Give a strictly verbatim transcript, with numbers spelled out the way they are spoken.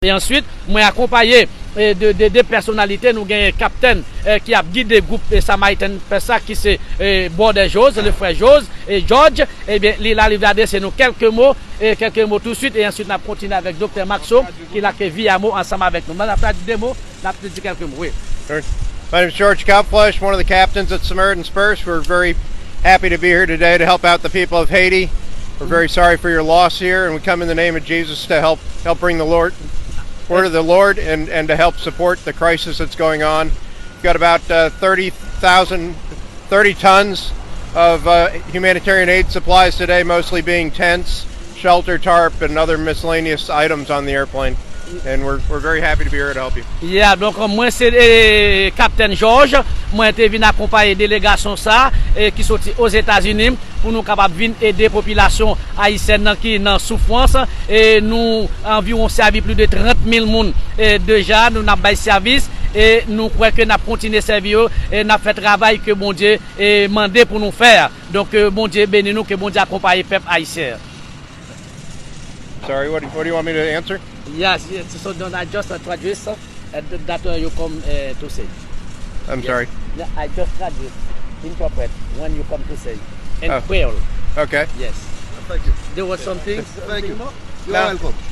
E answit, mwen akonpaye e de, de, de pèsonalite, nou genyen kaptèn e ki ap gide gwoup e Samaritan Pèsa ki se e Brother Jose, le frè Jose, e George, ebyen, li la, li va adrese nou kèlke mo, e kèlke mo touswit, e answit n ap kontinye avèk Doktè Maxo, ki la ke Viyamo ansanm avèk nou. Mwen ap di de mo, n ap di kèlke mo, wi. Sure. My name is George Kalbfleisch, one of the captains at Samaritan's Purse. We're very happy to be here today to help out the people of Haiti. We're very sorry for your loss here, and we come in the name of Jesus to help help bring the Lord word of the Lord and and to help support the crisis that's going on. We've got about uh, thirty thousand, thirty tons of uh, humanitarian aid supplies today, mostly being tents, shelter tarp, and other miscellaneous items on the airplane. And we're, we're very happy to be here to help you. Yeah, donk mwen se eh, Kaptèn George, mwen te vin akonpaye delegasyon sa eh, ki soti Ozetazini pou nou kapab vin ede popilasyon ayisyèn nan ki nan soufrans. E nou anviwon sèvi plis de trant mil moun eh, deja, nou n ap bay sèvis e nou kwè ke n ap kontinye sèvi yo e n ap fè travay ke Bondye eh, mande pou nou fè a. Donk ke Bondye beni nou, ke Bondye akonpaye pèp ayisyen an. Sorry, what, do- what do you want me to answer? Yes, yes. So then I just uh, traduce uh, that uh, you come uh, to say. I'm sorry. Yeah, I just traduce, interpret when you come to say in Oh. Creole. Okay. Yes. Thank you. There was something. Thank you. You're No. welcome.